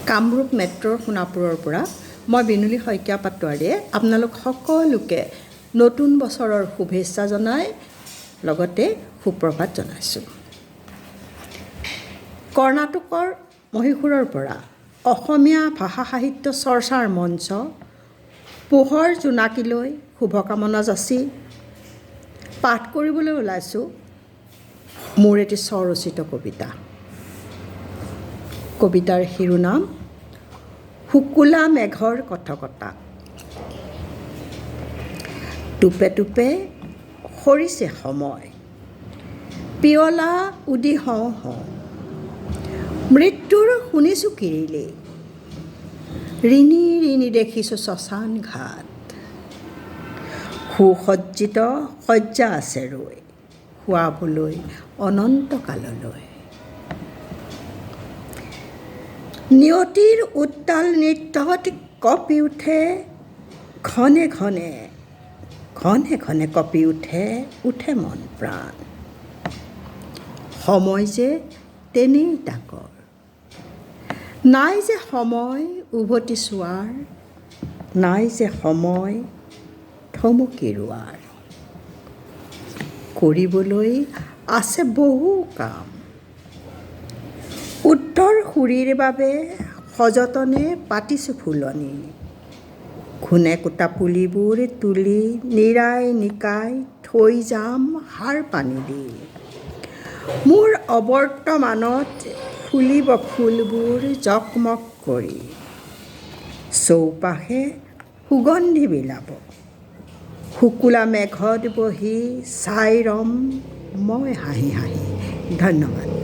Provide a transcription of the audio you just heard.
কামৰূপ মেট্ৰ'ৰ সোণাপুৰৰ পৰা মই বিনুলী শইকীয়া পাটোৱাৰীয়ে আপোনালোক সকলোকে নতুন বছৰৰ শুভেচ্ছা জনাই লগতে সুপ্ৰভাত জনাইছোঁ। কৰ্ণাটকৰ মহীশূৰৰ পৰা অসমীয়া ভাষা সাহিত্য চৰ্চাৰ মঞ্চ পোহৰ জোনাকীলৈ শুভকামনা যাচি পাঠ কৰিবলৈ ওলাইছোঁ মোৰ এটি স্বৰচিত কবিতা। কবিতাৰ শিৰোনাম শুকুলা মেঘৰ কথকতা। টোপে টোপে সৰিছে সময়, পিয়লা উদি হওঁ হওঁ, মৃত্যুৰ শুনিছোঁ কিৰিলি, ৰিণি ৰিণি দেখিছোঁ শ্মশান ঘাট, সুসজ্জিত শয্যা আছে ৰৈ শুৱাবলৈ অনন্ত কাললৈ। নিয়তিৰ উত্তাল নৃত্যত কঁপি উঠে ঘনে ঘনে, ঘনে ঘনে কঁপি উঠে উঠে মন প্ৰাণ। সময় যে তেনেই তাকৰ, নাই যে সময় উভতি চোৱাৰ, নাই যে সময় থমকি ৰোৱাৰ। কৰিবলৈ আছে বহু কাম, উত্তৰ সুৰীৰ বাবে সযতনে পাতিছোঁ ফুলনি, ঘূণে কুটা পুলিবোৰ তুলি নিৰাই নিকাই থৈ যাম সাৰ পানী দি। মোৰ অবৰ্তমানত ফুলিব ফুলবোৰ জকমক কৰি, চৌপাশে সুগন্ধি বিলাব, শুকুলা মেঘত বহি চাই ৰম মই হাঁহি হাঁহি। ধন্যবাদ।